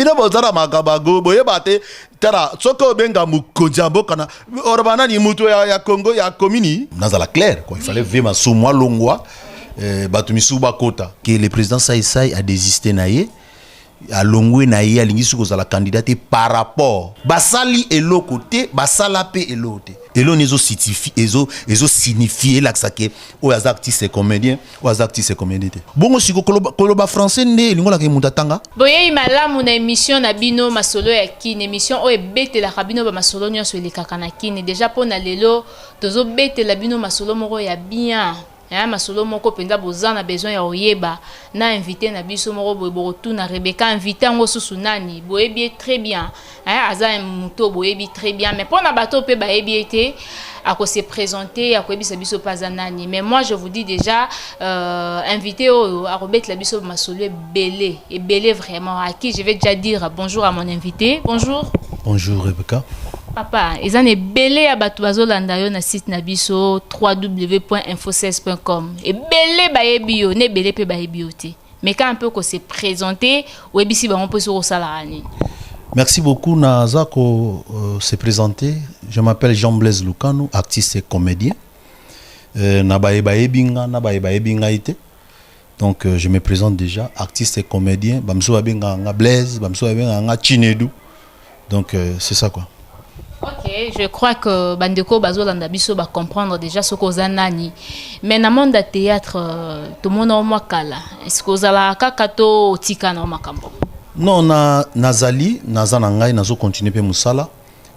Bino boza na makambo yango, boyeba te. Tala, soki obenga mokonzi ya mboka na oloba nani, moto ya Congo ya komini, nazala clair quoi. Il fallait vieux Masumu alongwa, bato misusu bakota. Ke le président Sai Sai a désisté na ye, alongwe na ye, alingi soki kozala candidat te par rapport basali eloko te, basala mpe eloko te. Eloko nini ezosignifie, elakisa ke oyo aza artiste comédien, oyo aza artiste comédien te? Bongo siko koloba français nde elingi olaka moto atanga. Boyei malamu na émission na bino Masolo ya Kine, émission oyo ebetelaka bino bamasolo nyonso elekaka na Kine. Déjà mpo na lelo, tozobetela bino masolo moko ya bien, ya masolo moko mpenza boza na besoin ya koyeba. Na invité na biso moko boye, bokotuna Rebeka, invité yango susu nani? Boyebi ye très bien, aza moto boyebi très bien, mais mpo na bato mpe bayebi ye te, akose présenter, akoyebisa biso mpe aza nani. Mais moi, je vous dis déjà, invité oyo akobetela biso masolo ebele ebele vraiment. À qui je vais déjà dire bonjour, à mon invité. Bonjour. Bonjour, Rebecca. Papa, eza na ebele ya bato bazolanda yo na site na biso www.info16.com. Ebele bayebi yo na ebele mpe bayebi yo te, mais quand un peu kose présenter, oyebisi bango mpe soki osalaka nini. Merci beaucoup. Naza ko se présenter. Je m'appelle Jean-Blaise Lucano, artiste et comédien. Na baye bayebi nga, na baye bayebi ngai te. Donc je me présente déjà, artiste et comédien. Bamso babenga nga Blaise, bamso babenga nga Chinedu. Donc c'est ça quoi. Ok, je crois que bandeko bazolanda biso comprendre déjà ce koza nani. Mais na monde ya théâtre, tomona mwa kala. Est-ce que ozalaka kaka to otika na makambo? Non, na nazali, naza na ngai, nazo continuer pe musala.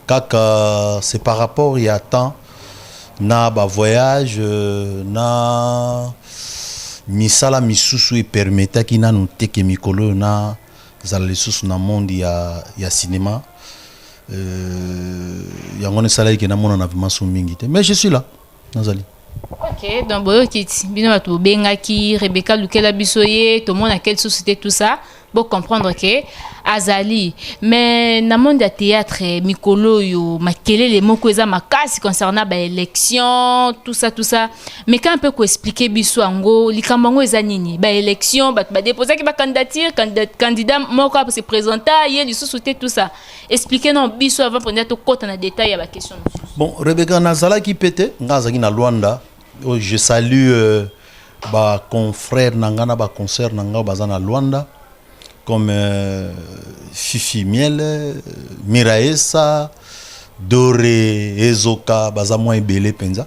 Kaka c'est par rapport ya temps na ba voyage, na misala misusu epermetaki nanu te ke mikolo oyo na zala lisusu na monde ya cinéma. Yango wana esalaki ke namonana vraiment so mingi te, mais je suis là, nazali. Ok, donc boyoki ti bino bato bobengaki Rebecca, lukela biso ye, tomonaki lisusu te, tout ça, bocomprendre ke azali. Mais na monde ya théâtre, mikolo oyo makelele moko eza makasi concernant baélection, tout ça, tout ça. Mais quand un peu koexpliquer biso yango, likambo yango eza nini? Baélection, bato badéposaki bacandidature, candidat moko se présenta, ye lisusu te, tout ça. Expliquer non biso avant mpenza tokɔta na détail ya baquestion mosusu. Bon, Rebecca, nazalaki mpe te, nga azalaki na Lwanda. Oyo je salue baconfrère na nga na baconcert na nga oyo baza na Lwanda, comme Fifi Miel, Miraesa, Dore Ezoka, baza mwa ebele mpenza.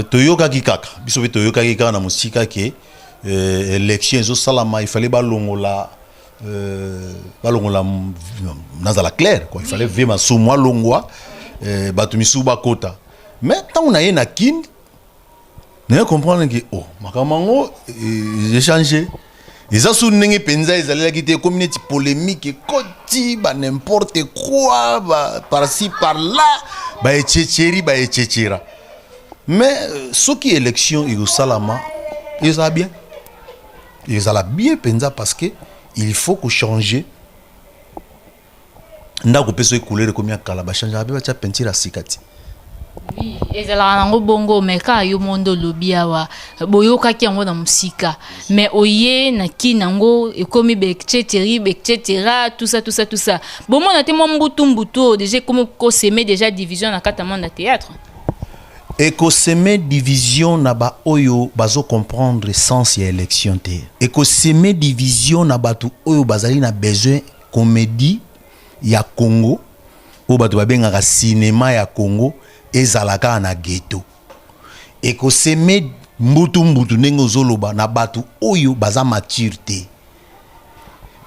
Toyokaki kaka, biso mpe toyokaki kaka na mosika ke élection ezosalama, il fallait balongola, nazala clair quoi, il fallait vieux Masumu alongwa, bato misusu bakota. Mais ntango na ye na Kine, naye comprendre ke oh, makambo yango echangé, eza su ndenge mpenza ezalelaki te. Ekomi neti polémique, ekoti ba n'importe quoi, ba par-ci par-là, baechecheri baechechera. Mais soki élection ekosalama, ezala bien, ezala bien mpenza, parce que il faut kochanger ndako mpe soki couleur ekomi ya kala, bachangeaka mpe, batya peinture ya sika ti. Oui, ezalaka nango bongo. Mais kaka yo mondo olobi awa, boyokaki yango na mosika, mais oye na kini yango ekomi baetceteri baetcetera, tout ça, tout ça, tout ça. Bomona te mwa mbutu mbutu oyo déjà ekomi kosemer déjà division na kati ya monde ya théâtre? Ekosemer division na baoyo bazocomprendre sens ya élection te. Ekosemer division na bato oyo bazali na besoin comédie ya Congo, oyo bato babengaka cinéma ya Congo, ezala kaka na ghetto. Ekosemer mbutu mbutu ndenge ozoloba na bato oyo baza mature te.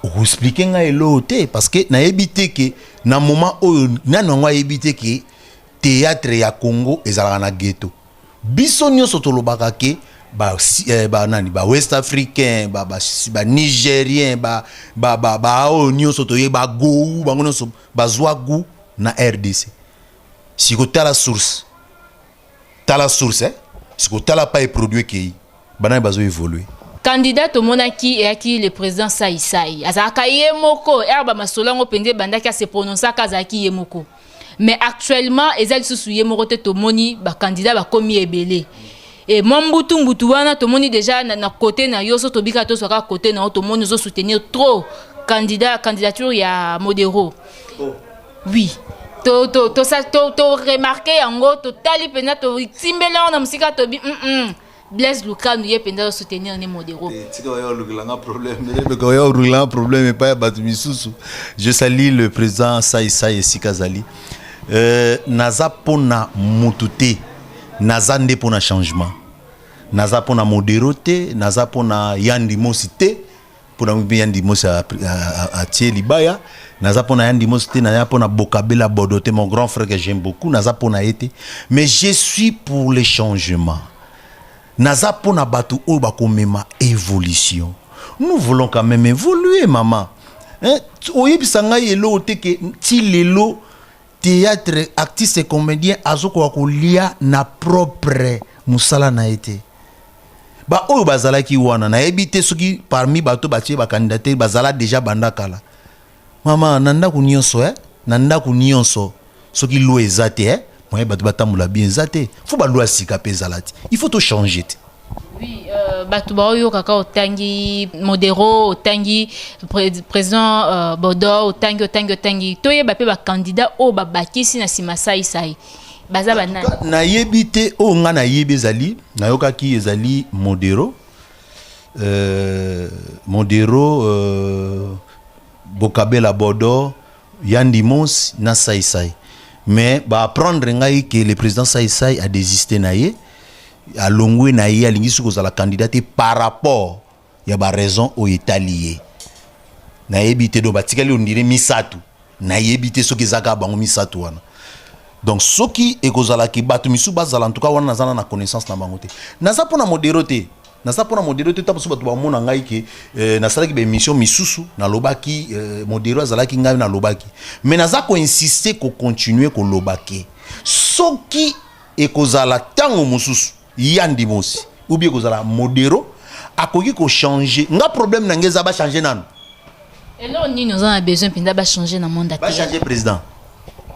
Okoexpliquer ngai eloko te, parce que nayebi te ke na moment oyo nani yango ayebi te ke théâtre ya Congo ezalaka na ghetto. Biso nyonso tolobaka ke ba, ba nani, ba West Africain, ba Nigérien, ba oyo nyonso toye bagou, bango nyonso bazwa gu na RDC. Sikotala source, tala source, eh? Sikotala pa eproduit ekei, banani bazo évolue? Candidat tomonaki eyaki le président Saisai, azalaka ye moko. Ere bamasolo yango mpenza ebandaki, ase prononçaka, azalaki ye moko. Mais actuellement eza lisusu ye moko te, tomoni bacandidat bakomi ebele. E mwa mbutu mbutu wana tomoni déjà na côté na yo, so tobika tozwaka côté na yo, tomoni ozosoutenir trop. Candidat, candidature ya Modero, oh. Oui, to to to to, to remarquer yango, totali mpenza, totimbeli yango na mosika, tobi Blaise Lukanu ye mpenza azosoutenir ne Modero. Tika oya olukelanga problème, oya olukelanga problème epai ya bato misusu. Je salue le président Sai Sai esika azali. Naza mpona mutu te, naza nde mpona changement. Naza mpona Modero te, naza mpona Yandi Mosi te, mpona mpe Yandi Mosi atie libaya. Naza mpona Yandi Mosi te, naza mpona Bokabela Bodo te, mon grand frère que j'aime beaucoup, naza mpona ye te, mais je suis pour le changement. Naza mpona bato oyo bakomema évolution. Nous voulons quand même évoluer, mama, hein? Oyebisa ngai eloko te ke ti lelo théâtre, artiste comédien azokoka kolia na propre mosala na ye te. Baoyo bazalaki wana, nayebi te soki parmi bato batie bacandidature bazala déjà banda kala. Mama, na ndako nyonso, na ndako nyonso, soki loi eza te, moye bato batambola bien eza te. Faut baloi ya sika mpe ezala te, il faut tochanger te. Oui, bato baoyokaka otangi Modero, otangi président Bodo, otangi, otangi, otangi. Toyeba mpe bacandidat oyo babakisi na nsima Saisai baza banani? Nayebi te. Oyo nga nayebi ezali, nayokaki ezali Modero, Modero, Bokabela Bodo, Yandi Mos na Saisai. Mais baapprendre ngai ke le président Saisai a désisté na ye, alongwe na ye, alingi soki kozala candidat te par rapport ya baraison oyo etali ye. Nayebi te. Donc batikali ondire misato. Nayebi te soki eza kaka bango misato wana. Donc soki ekozalaki bato misusu bazala, en tout cas wana naza na connaissance na bango te. Naza mpona Modero te, naza mpona Modero te. Ta mosusu bato bamona ngai ke nasalaki baémission misusu, nalobaki Modero azalaki, ngai nalobaki, mais naza koinsiste, kocontinue koloba ke soki ekozala ntango mosusu Yandi Mosi ou bien ekozala Modero akoki kochange, nga problème na ngai eza bachange nanu. Eloko nini oza na besoin mpenza bachange na monde ya théâtre? Bachange président.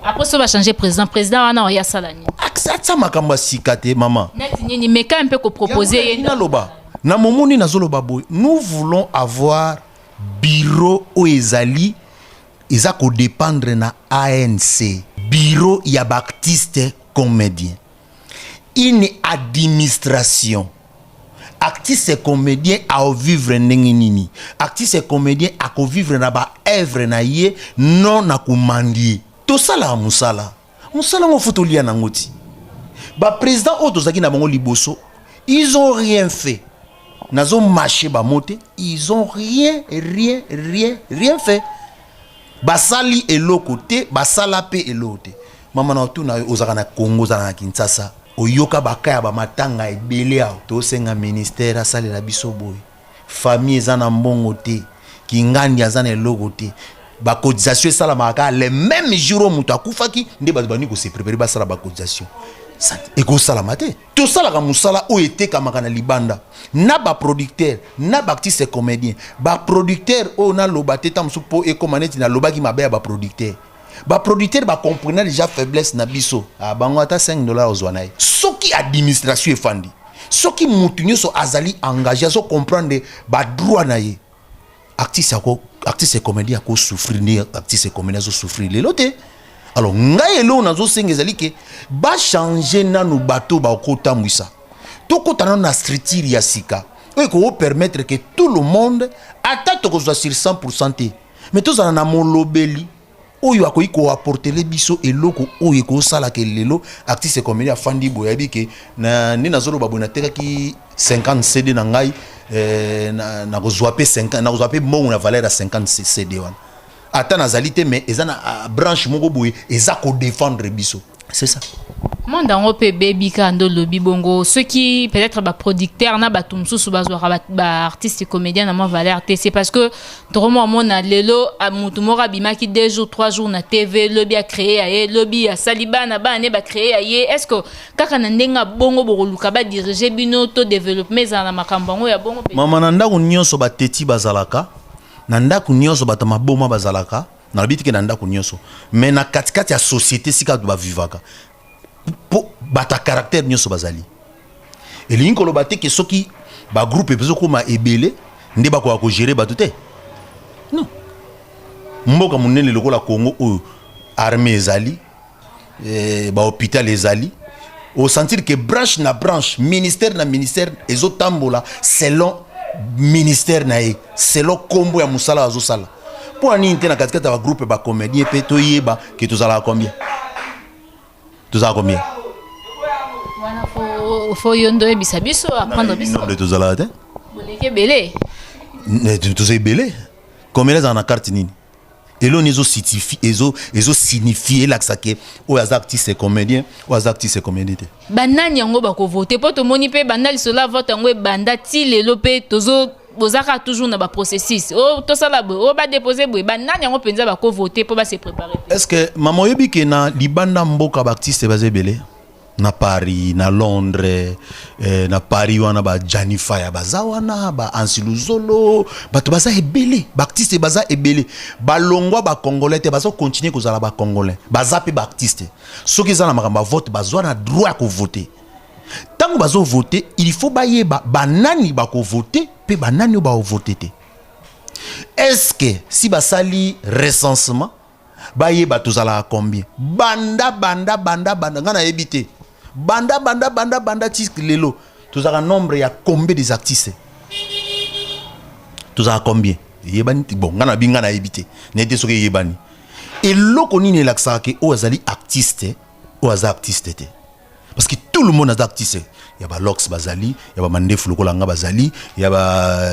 Après, so bachange président, président wana oya asala nini? Atia makambo ya sika te, mama. Neti nini? Meka mpe kopropose ye. Naloba na momoni, nazoloba boye: nous voulons avoir bureau oyo ezali, eza kodépendre na ANC, bureau ya baartiste comédien, une administration. Artiste comédien aovivre ndenge nini? Artiste comédien akovivre na baœuvre na ye, non na komandie. Tosalaka mosala, mosala ngo faut tolia nango ti. Baprésident oyo tozalaki na bango liboso, ils ont rien fait. Nazomarche bamo te, ils ont rien, rien, rien, rien fait. Basali eloko te, basala mpe eloko te. Mama, na otuna yo, ozalaka na Congo, ozalaka na Kinshasa, oyoka baka ya bamatanga ebele awa. Tosenga ministère asalela biso boye, famille eza na mbongo te, kingandi aza na eloko te. Bacotisation esalamaka kaka le même jour oyo moto akufaki nde bato bandi kose préparer basala bacotisation. Ekosalama te. Tosalaka mosala oyo etekamaka na libanda na baproducteur na baartiste comédien. Baproducteur oyo naloba te, ta mosusu mpo ekóma neti nalobaki mabe ya baproducteur. Baproducteur bacomprena déjà faiblesse na biso. Ah, bango ata 5 $ ozwa na ye. Soki administration efandi, soki motu nyonso azali engagé, azocomprendre badroit na ye, artiste ako, artiste comédien akosouffrir nde artiste comédien azosouffrir lelo te. Alors ngai eloko nazosenga ezali ke bachange nanu bato bakotambwisa, tokɔta nanu na structure ya sika oyo ekopermettre ke tout le monde, ata tokozwa sur 100 te, mais tozala na molobeli oyo akoki koapporter biso eloko oyo ekosalaka lelo artiste comédien afandi boye, ayebi ke na nde nazoloba boye, natekaki 50 CD na ngai, nakozwa mpe 50, nakozwa mpe mbongo na valeur ya 50 CD wana, ata nazali te, mais eza na branche moko boye eza kodéfendre biso, c'est ça. Monde yango mpe ebebi kaka nde olobi bongo. Soki peut-être baproducteur na bato mosusu bazwaka baartiste comédien na mwa valeur te, c'est parce que tokomwa mona lelo motu moko abimaki 2 jours, 3 jours na TV, lobi acréé ya ye, lobi asali bana bana ne bacréé ya ye. Est ce que kaka na ndenge ya bongo bokoluka badirige bino to développement ezala na makambo yango ya bongo mpe? Mama, na ndako nyonso bateti bazalaka, na ndako nyonso bato maboma bazalaka. Nalobi tike na ndako nyonso, mais na katikati ya société, sika bato bavivaka, mpo bato ya caractère nyonso bazali. Elingi koloba te ke soki bagroupe ezokóma ebele nde bakoka kogérer bato te, non. Mboka monene lokola Congo oyo, armée ezali, bahôpital ezali, osentir que branche na branche, ministère na ministère ezotambola selon ministère na ye, selon nkombo ya mosala azosala. Mpo na nini te na katikati ya bagroupe bacomédien mpe toyeba ke tozalaka combien, tozalaka combien? Wana fo yo nde oyebisa biso, apprendre biso. Nombre tozalaka te. Boleki ebele. Toza ebele. Combien ezala na carte nini? Eloni ezosignifie, elakisa ke oyo aza artiste comédien, oyo aza artiste comédien te. Banani yango bakovote? Mpo tomoni mpe banda lisolo ya vote yango ebanda ti lelo mpe tozo boza kaka toujours na baprocessus oyo tosala boye, oyo badepose boye. Banani yango mpenza bakovote mpo base préparer? Est ce que mama oyebi ke na libanda mboka baartiste baza ebele? Na Paris, na Londres, na Paris wana ba Faya baza wana, ba Ansiluzolo, bato baza ebele, baartiste baza ebele. Balongwa bacongolais te, baza continuer kozala bacongolais, baza mpe baartiste. Soki eza na makambo ya vote, bazwa na droit ya kovote. Ntango bazovote, il faut bayeba banani bakovote mpe banani oyo bakovote te. Est ce que si basali recensement, bayeba tozalaka combien? Banda banda banda banda, ngai nayebi te, banda banda banda banda ti lelo tozalaka nombre ya combien des artistes? Tozalaka combien? Eyebani te. Bon, ngai nabi, ngai nayebi te, nayebi te soki eyebani. Eloko nini elakisaka ke oyo azali artiste, oyo aza artiste te? Parce que tout le monde aza artiste. Ya balocks bazali, ya bamandefu lokola nga bazali, ya ba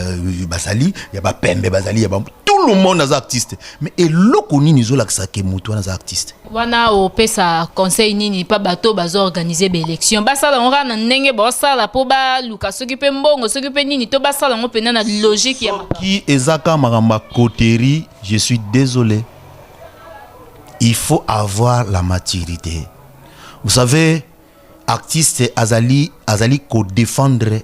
bazali, ya bapembe bazali, ya ba, tout le monde aza artiste. Mais eloko nini ezolakisa ke motu wana aza artiste? Wana opesa conseil nini mpa bato bazoorganize baélection? Basala yango kaka na ndenge baosala mpo baluka soki mpe mbongo, soki mpe nini, to basala yango mpenza na logique ya makambo? Qui ezaka makambo ya coterie, je suis désolé, il faut avoir la maturité. Vous savez, artiste azali kodéfendre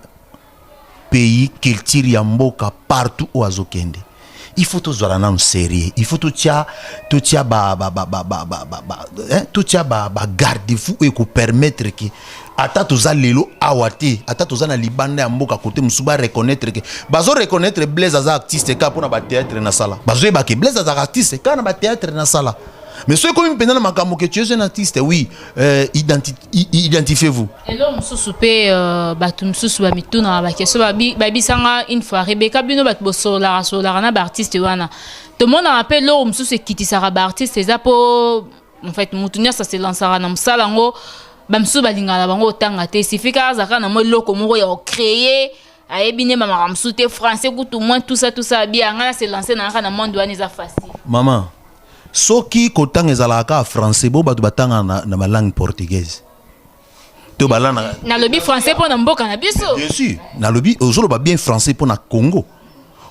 pays, culture ya mboka partout oyo azokende. Il faut tozwala nanu sérieux, il faut totia ba ba ba ba ba ba ba ba hein, totia ba garde-fou oyo ekopermettre ke ata toza lelo awa te, ata toza na libanda ya mboka, kote mosusu, bareconnaître ke bazo reconnaître Blaise aza artiste kaka mpona bathéâtre na sala. Bazoyeba ke Blaise azalaka artiste kaka na bathéâtre na sala. Mais soki ekomi mpenza na makambo ke tu es un artiste, oui, identifiez-vous. Elo mosusu mpe, bato mosusu bamitunaka baquestion, babisanga une fois Rebeka, bino bato bosololaka sololaka na baartiste wana, tomonaka mpe eloko mosusu ekitisaka baartiste eza mpo en fait motu nyonso aselansaka na mosala yango. Bamisusu balingaka na bango otanga te, suffit kaka azalaka na mwa eloko moko ya kocréer, ayebi nde makambo mosusu te, français kutu moins, tout ça, tout ça, bia ngai na se lance na kaka na monde wana, eza facile. Mama, soki kotanga ezalaka kaka français, bo bato batanga na balangue portugaise to balana. Nalobi français mpo na mboka na biso. Bien sûr, nalobi, ozoloba bien français mpo na Congo.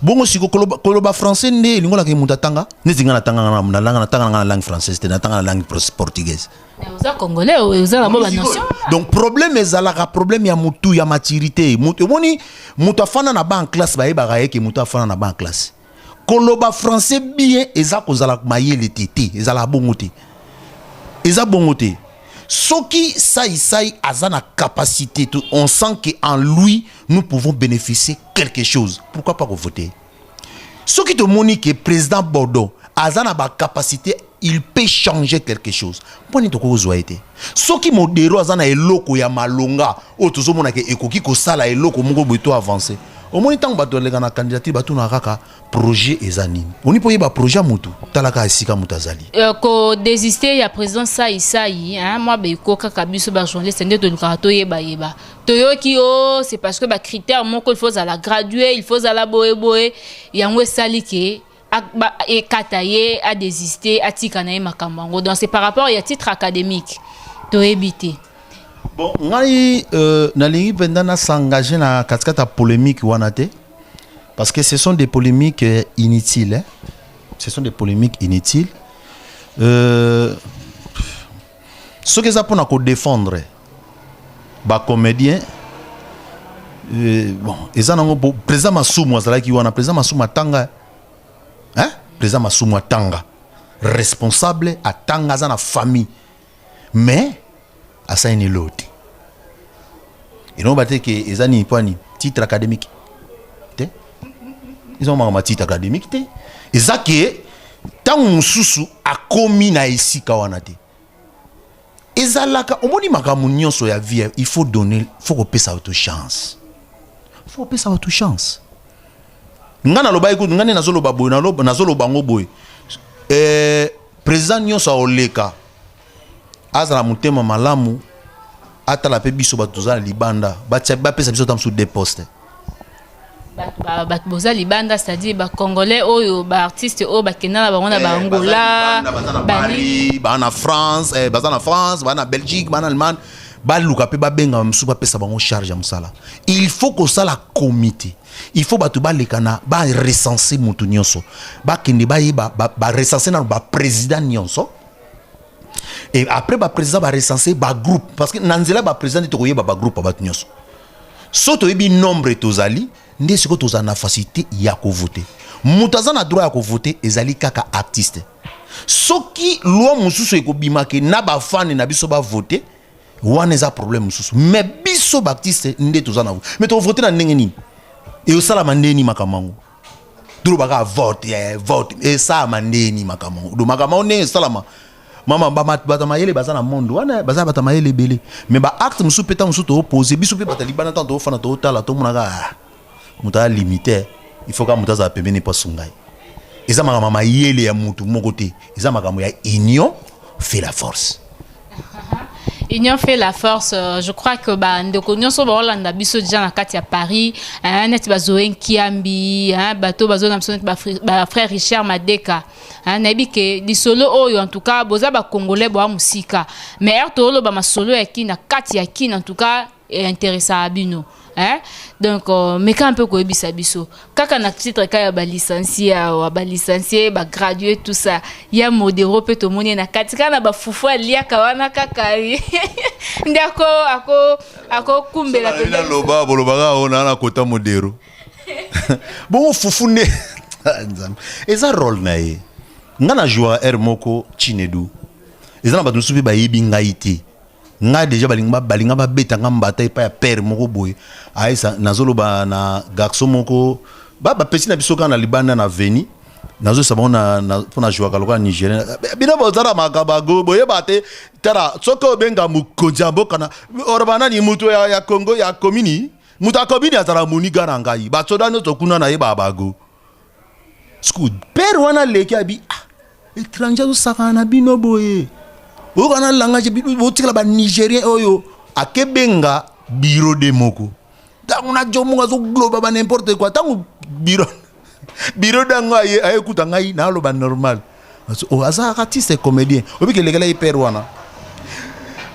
Bongo siko koloba français nde elingolaka moto atanga? Neti nga natanga na langue, natanga nanga na langue française te, natanga na langue portugaise. Oza congolais, oza na bo banotion. Donc problème ezalaka problème ya motu ya maturité. Motu omoni, moto afanda na ba en classe, bayebaka ye ke moto afanda na ba en classe. Koloba français bien eza kozala mayele te. Te, ezalaka bongo te, eza bongo te. Soki Sai aza na capacité, on sent que en lui nous pouvons bénéficier quelque chose, pourquoi pas kovoter? Soki tomoni ke président Bordeaux aza na bacapacité, il peut changer quelque chose, mpo nini tokoki kozwa ye te? Soki Modero aza na eloko ya malonga oyo tozomona ke ekoki kosala eloko moko boye to avance. Omoni, ntango bato baleka na candidature, batunaka kaka projet eza nini. Oni mpo oyeba projet ya motu, talaka esika moto azali. Kodésiste ya président Sai Sai, hein, mwa beko kaka biso bajournaliste nde tolukaka toyebayeba. Toyoki o c'est parce que bacritère moko, il faut ozala gradué, il faut ozala boyeboye, yango esali ke ekata ye adésiste, atika na ye makambo yango. Donc c'est par rapport ya titre académique, toyebi te. Bon, ngai nalingi mpenza nas'engage na katikati ya polémique wana te, parce que ce sont des polémiques inutiles, hein? Ce sont des polémiques inutiles. Soki eza mpona kodéfendre bacomédien, bon, eza nango président Masumu azalaki wana. Président Masumu atanga, hein? Président Masumu atanga, responsable atanga, aza na famille, mais asali eloko te. Elongo te ke eza nini? Mpo ani titre académique te, eza makambo ya titre académique te. Eza ke Ntango mosusu akomi na esika wana te. Ezalaka, omoni, makambo nyonso ya vie, il faut donner, faut kopesa bato chance, faut kopesa bato chance. Nga nalobaki kutu, nga nde nazoloba boye, nazoloba yango boye, président nyonso aoleka azala motema malamu, atala mpe biso bato toza na libanda, batia, bapesa biso ta mosusu deux postes. Bato boza libanda, c'est-à-dire bacongolais oyo, baartiste oyo bakenda na bango na baangola? Baza na Paris, baza na France, baza na France, baza na Belgique, baza na Allemagne, baluka mpe babenga mosusu, bapesa bango charge ya mosala. Il faut kosala comité, il faut bato baleka na barecense motu nyonso, bakende bayeba, barecense nano baprésident nyonso, et après baprésident, barecense bagroupe, parce que na nzela baprésident nde tokoyeba bagroupe ya bato nyonso. So toyebi nombre tozali, nde sikoyo tozala na facilité ya kovote. Moto aza na droit ya kovote ezali kaka artiste. Soki loi mosusu ekobimake na bafani na biso bavote, wana eza problème mosusu. Mais biso baartiste nde toza na, mais tovote na ndenge nini? Eosalama ndeni makambo yango? Tolobaka vote, vote esalama ndeni makambo yango? Do makambo yango ndenge esalama, mama, bato mayele baza na monde wana, baza bato mayele ebele. Mais baacte mosusu mpe, ntango mosusu toopose biso mpe bato ya libanda, ntango toofanda, tootala, tomonaka, ah, moto aza limité, il faut kaka moto azala pembeni mpo asunga ye. Eza makambo ya mayele ya motu moko te, eza makambo ya union fait la force. Union fait la force. Je crois que bandeko nyonso baolanda biso déjà na kati ya Paris, hein, neti bazoe Nkiambi, hein, bato bazolanda biso neti bafrère Richard Madeka, hein, nayebi ke lisolo oyo, en tout cas boza bacongolais boya mosika, mais ere tooloba masolo ya Kini, na kati ya Kini, en tout cas intéressaka bino, hein? Donc meka mpe koyebisa biso kaka na titre ka ya balicencié awa, balicencié, bagradué, tout ça, ya Modero mpe tomoni ye na kati kaka na bafufu aliaka wana kaka nde akokumbela. Naloba, bolobaka oyo naa na kota Modero bongo fufu nde Nzambe, eza rôle na ye. Nga na jouaka aire moko Chinedu, eza na bato mosusu mpe bayebi ngai te. Ngai déjà balinga babeta nga mbata epai ya père moko boye. Ayesa nazoloba na garçon moko, bapesi na biso kaka na libanda na veni, nazoyesa bango mpo na jouaka lokola Nigérien. Bino bozala makambo ago boyeba te. Tala, soki obenga mokonzi ya mboka na oloba nani, moto ya Congo ya komini, moto ya komini azala moniga na ngai, basoda nyonso kuna nayeba bago. Sku père wana aleki abi, ah, étranger azosakana na bino boye, oyoka na langage, botikala banigérien oyo. Akebenga bureau de moko, ntango na jo moko azogloba ba n'importe quoi. Ntango bureau dango ayekuta ngai naaloba normal. Oh, aza artiste comédien, obiki elekela ye père wana.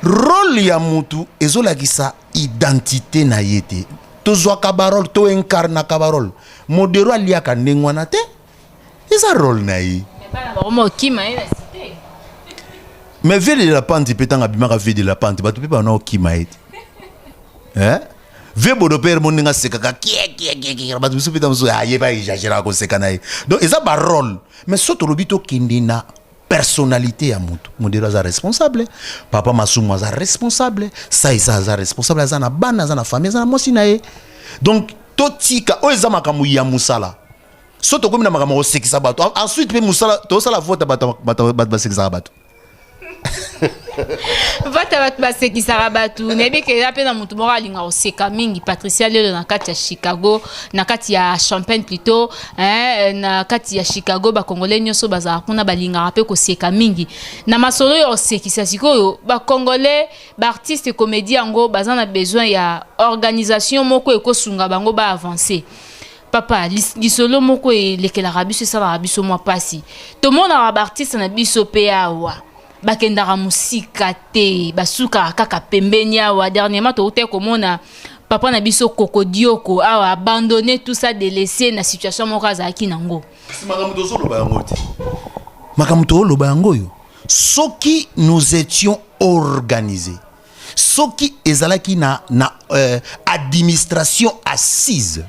Rôle ya mutu ezolakisa identité na ye te. Tozwaka barôle, toincarnaka barôle. Modero aliaka ndenge wana te, eza rôle na ye. Bana bakoma okima ye na cité. Mais vie de la pente mpe, ntango abimaka vie de la pente, bato mpe bana okima ye te, eh? Vie bodo pere mo ndenge asekaka kiekiekiekie, bato mosusu mpe ta mosusu ayeba exagéraka koseka na ye. Donc eza barôle. Mais so tolobi tokende na personnalité ya motu, Modero aza responsable, papa Masumu aza responsable, Saisa aza responsable, aza na bana, aza na famille, aza na mwasi na ye. Donc totika oyo eza makambo ya mosala. So tokomi na makambo ya kosekisa bato, ensuite mpe mosala tosala vote, bato basekisaka bato. Vote, bato basekisaka bato. Nayebi ke eza mpe na motu moko alinga koseka mingi, Patricia Lelo, na kati ya Chicago, na kati ya Champagne plutôt, hein, na kati ya Chicago. Bacongolais nyonso bazalaka kuna balingaka mpe koseka mingi na masolo oyo kosekisa. Sikoyo bacongolais, baartiste comédie yango baza na besoin ya organisation moko ekosunga bango baavance. Papa, lisolo moko elekelaka biso, esalaka biso mwa mpasi. Tomonaka baartiste na biso mpe awa bakendaka mosika te, basukaka kaka pembeni awa. Dernièrement toutaki komona papa na biso Kokodioko awa, abandonné, tout ça, délaissé na situation moko azalaki nango. Kasi makambo tozoloba yango te, makambo tozoloba yango oyo, soki nous étions organisés, soki ezalaki na administration assise,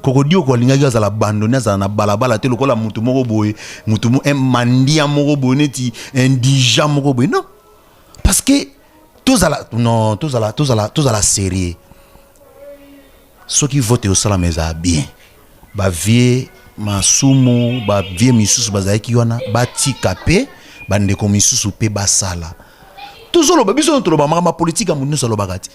Kokodioko alingaki azala abandonné, azala na balabala te lokola motu moko boye, motu un mandia moko boye, neti indigent moko boye. Non, parce que tozala, non, tozala sérieux. Soki vote ezosalama, ezala bien, bavie. Masumu, bavieux misusu bazalaki wana, batika mpe bandeko misusu mpe basala. Tozoloba biso no, toloba makambo ya politike ya moto nyonso alobaka ti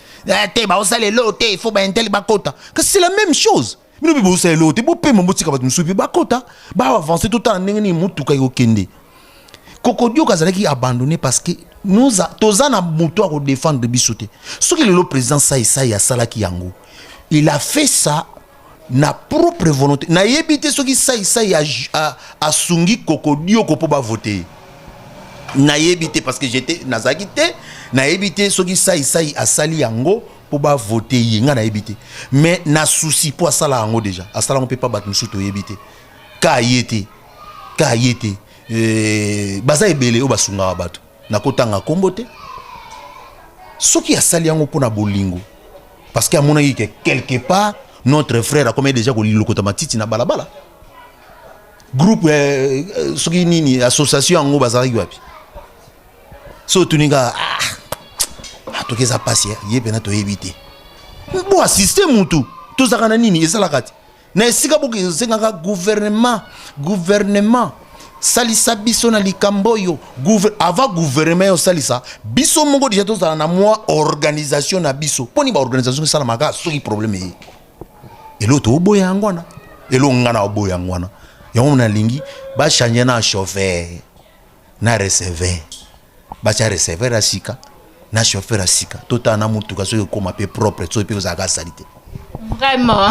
te baosala eloko te, il faut baintel bakota. Kasi c'est la même chose, bino mpe bozosala eloko te, bopema, botika bato mosusu mpe bakota, baavance, totala ndenge nini motuka ekokende. Kokodioka azalaki abandonné parce que toza na moto akodéfendre biso te. Soki lelo président Saisai asalaki yango, il a fait ça na propre volonté. Nayebi te soki Saisai asungi Kokodioko mpo bavote ye, nayebi te, parce que j'étais, nazalaki te. Nayebi te soki Saisai asali yango mpo bavote ye, ngai nayebi te. Mais na souci mpo asala yango déjà, asala yango mpe mpa bato mosusu toyebi te, ka ye te, ka ye te. Baza ebele oyo basungaka bato, nakotanga nkombo te. Soki asali yango mpo na bolingo, parce que amonaki ke quelque part notre frère akomi déjà kolokota matiti na balabala, groupe soki nini, association yango bazalaki wapi? So otuni kaka, ah, toki eza pasi ye mpena, toyebi te. Bo assiste mutu, tozalaka na nini, esalaka te na esika boke esengaka gouvernement, gouvernement salisa biso na likambo oyo. Avant gouvernement osalisa biso moko, déjà tozala na mwa organisation na biso. Mponi baorganisation esalamaka soki problème eye? Eloko toboya yango wana, eloko nga na oboya yango wana, yango nalingi bachange na chauffeur na receveur, batya receveur ya sika na chauffeur ya sika, totala na motuka soki ekóma mpe propre, soki mpe ozalaka sali te. Vraiment,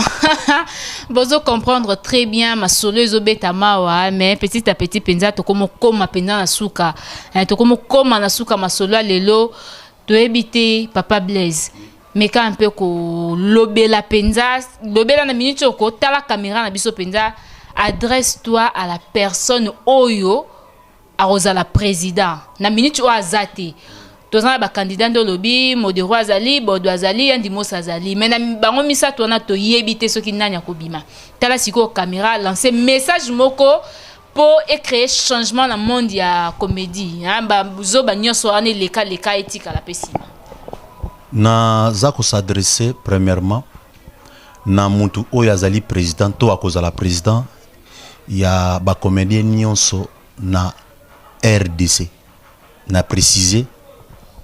bozo comprendre très bien masolo ezobeta mawa, mais petit à petit mpenza tokomokóma mpenza na suka. Tokomokóma na suka masolo ya lelo. Toyebi te, papa Blaise, meka mpe kolobela mpenza, lobela na minute oyo kotala caméra na biso mpenza. Adresse toi à la personne oyo akozala président na minute oyo aza te. Toza na bacandidat nde olobi, Modero azali, Bodo azali, Yandimosi azali, mais na bango misato wana toyebi te soki nani akobima. Tala sikoyo caméra, lance message moko mpo ecréer changement na monde ya comédie, bazoba nyonso wana elekaleka etikala mpe nsima. Naza kos'adresser premièrement na mutu oyo azali président to akozala président ya bacomédien nyonso na RDC. Na précise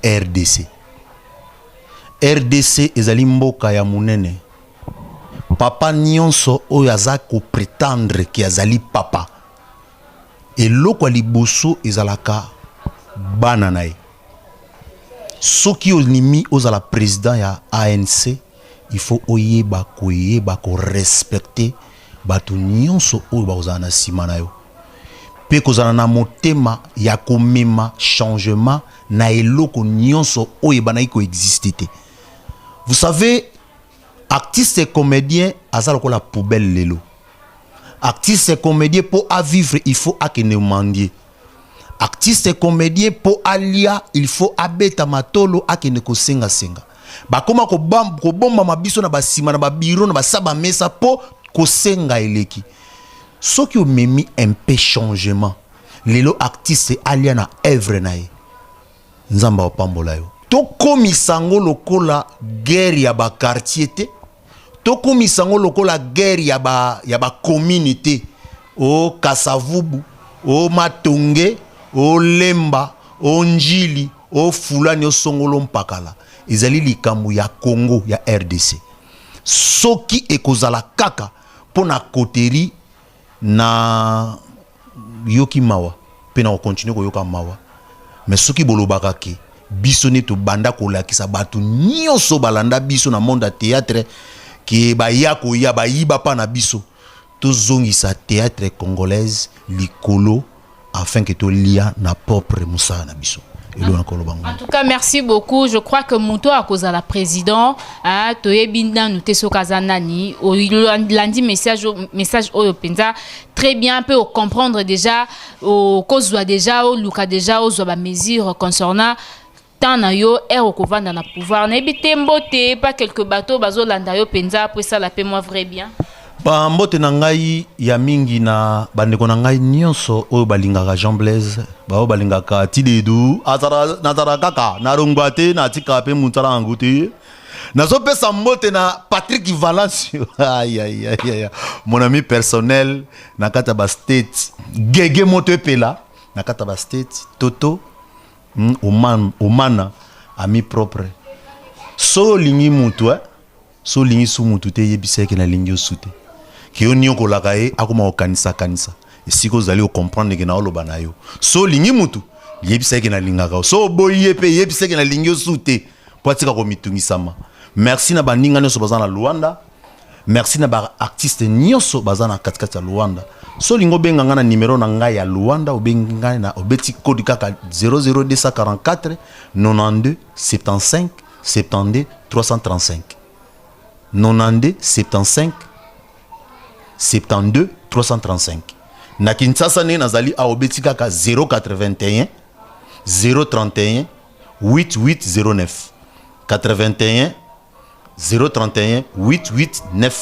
RDC. RDC ezali mboka ya monene. Papa nyonso oyo aza koprétendre ke azali papa, eloko ya liboso ezalaka bana na ye. Soki olimi ozala président ya ANC, il faut oyeba koyeba korespecte bato nyonso oyo bakozala na nsima na yo, mpe kozala na motema ya komema changement na eloko nyonso oyo ebandaki koexiste te. Vous savez, artiste comédien aza lokola poubelle. Lelo artiste comédien, mpo avivre, il faut akende mendier. Artiste comédien, mpo alia, il faut abeta matolo, akende kosengasenga. Bakóma kobombama biso na basima na babiro na basa bamesa mpo kosenga eleki. Soki omemi un peu changement lelo, artiste alia na œuvre na ye, Nzambe apambola yo. Tokomisa yango lokola guerre ya baquartier te, tokomisa yango lokola guerre ya bacommune te, o Kasavubu, o Matonge, o Lemba, o Njili, o Fulani, o Songolo Mpakala. Ezali likambo ya Congo, ya RDC. Soki ekozala kaka mpo na coterie, na yoki mawa mpe na kokontinue koyoka mawa. Mais soki bolobaka ke biso nde tobanda kolakisa bato nyonso balanda biso na monde ya théâtre ke baya koya bayiba mpa na biso, tozongisa théâtre congolaise likolo afin ke tolia na propre mosala na biso. Eloko na koloba ngo. En tout cas, merci beaucoup. Je crois que moto akozala président, hein, toyebi nanu te soki aza nani. Olandi message oyo mpenza très bien mpe ocomprendre déjà, okozwa déjà, oluka déjà ozwa bamesure concernant temps na yo, ere okovanda na pouvoir. Nayebi te, mbote pa quelque bato bazolanda yo mpenza po esala mpe mwa vrai bien. Bambote na ngai ya mingi na bandeko na ngai nyonso oyo balingaka Jean Blaise, baoyo balingaka Tidedu. Nazala kaka narongwa te, natikaka mpe mosala yango te. Nazopesa mbote na Patrick Valencio, aïe, aïe, aïe, aïe, mon ami personnel na kati ya Bastates, gege moto epela na kati ya Bastates, Toto Oman, Omana, ami propre. So olingi mutu, eh? So olingi su mutu te, yebisa eke nalingi yo su te, ke yo niokolaka ye, akoma kokanisa-kanisa esika ozali kocomprendre ke na oloba na yo. So olingi mutu, yebisa eke nalingaka yo. So oboyi ye mpe, yebisa eke nalingi yo su te, mpo atika komitungisama. Merci na baninga nyonso baza na Luanda, merci na baartiste nyonso baza na katikati ya Luanda. So olingi obenga ngai na nimero na ngai ya Luanda, obengi ngai na obeti code kaka 00244 92 75 72 335, 92 75 72 335. Na Kinshasa ndenge nazali awa, obeti kaka 081 031 8809, 81 031 889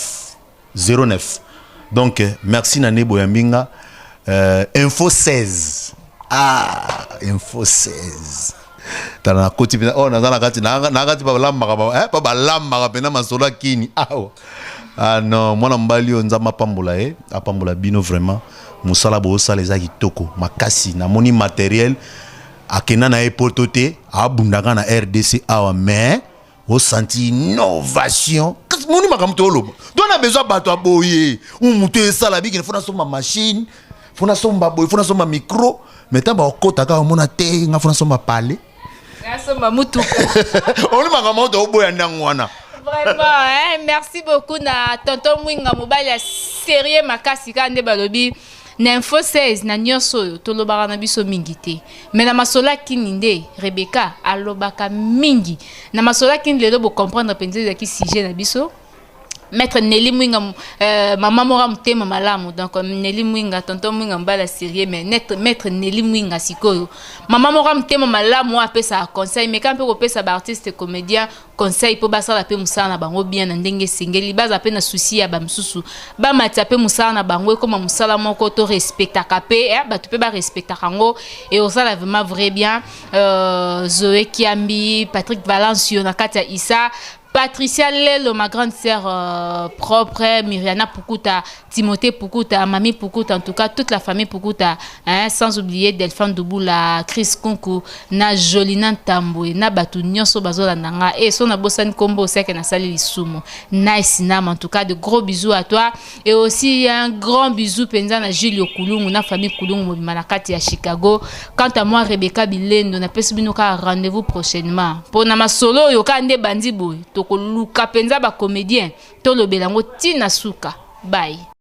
09. Donc merci na nde boyambi nga. Info 16, ah, Info 16, tala nakoti mpenza oyo naza na kati, na kati balambaka, pa balambaka mpenza masolo akini awa. Ah non, mwana mobali oyo, Nzambe apambola ye, apambola bino vraiment. Mosala bozosala eza kitoko makasi. Namoni matériel akenda na ye poto te, abundaka na RDC awa, mais osanti innovation. Kasi moni makambo tooloba, to na besoin bato ya boye. Mutu esala bikini, fo nasomba machine, fo nasomba boye, fo nasomba micro, mais ntango bakota kaka, omona te, nga fo nasomba pale. Nasomba mutuka. Oni makambo oyo toboya ndango wana. Vraiment, hein? Merci beaucoup na tonton Mwinga, mobali ya sérieux makasi. Kaka nde balobi na Info 16, na nyonso oyo tolobaka na biso mingi te, me na masolo akini nde Rebeka alobaka mingi. Na masolo akini lelo, bocomprendre mpenza ezalaki sujet na biso, maître Nelly Mwinga, mama moko ya motema malamu. Donc Nelly Mwinga, tonton Mwinga mobala sérieux, mais maître Nelly Mwinga sikoyo, mama moko ya motema malamu oyo apesaka conseil, mais ka mpe kopesa baartiste comédien conseil mpo basala mpe mosala na bango bien na ndenge esengeli, baza mpe na souci ya bamisusu, bamatisa mpe mosala na bango, ekóma mosala moko to respectaka mpe, bato mpe barespectaka yango, e osala vraiment vrai bien. Zoé Kiambi, Patrick Valencio na kati ya Isa, Patricia Lelo, ma grande sœur propre, Myriana Pukuta, Timothée Pukuta, Mami Pukuta, en tout cas toute la famille Pukuta, hein, sans oublier Delphine Douboula, Chris Kunku, na Jolina Tambwe, na batu nyonso bazolanda nga. Et son abosani kombo seke na sali lisumu. Nice nam, en tout cas de gros bisous à toi et aussi un grand bisou penza na Julio Kulungu, na famille Kulungu mobima na kati ya Chicago. Quant à moi, Rebecca Bilendo, na pesi bino ka rendez-vous prochainement. Pour na masolo yo ka nde bandi boye, tokoluka mpenza bacomédien, tolobela yango ntina suka. Bye.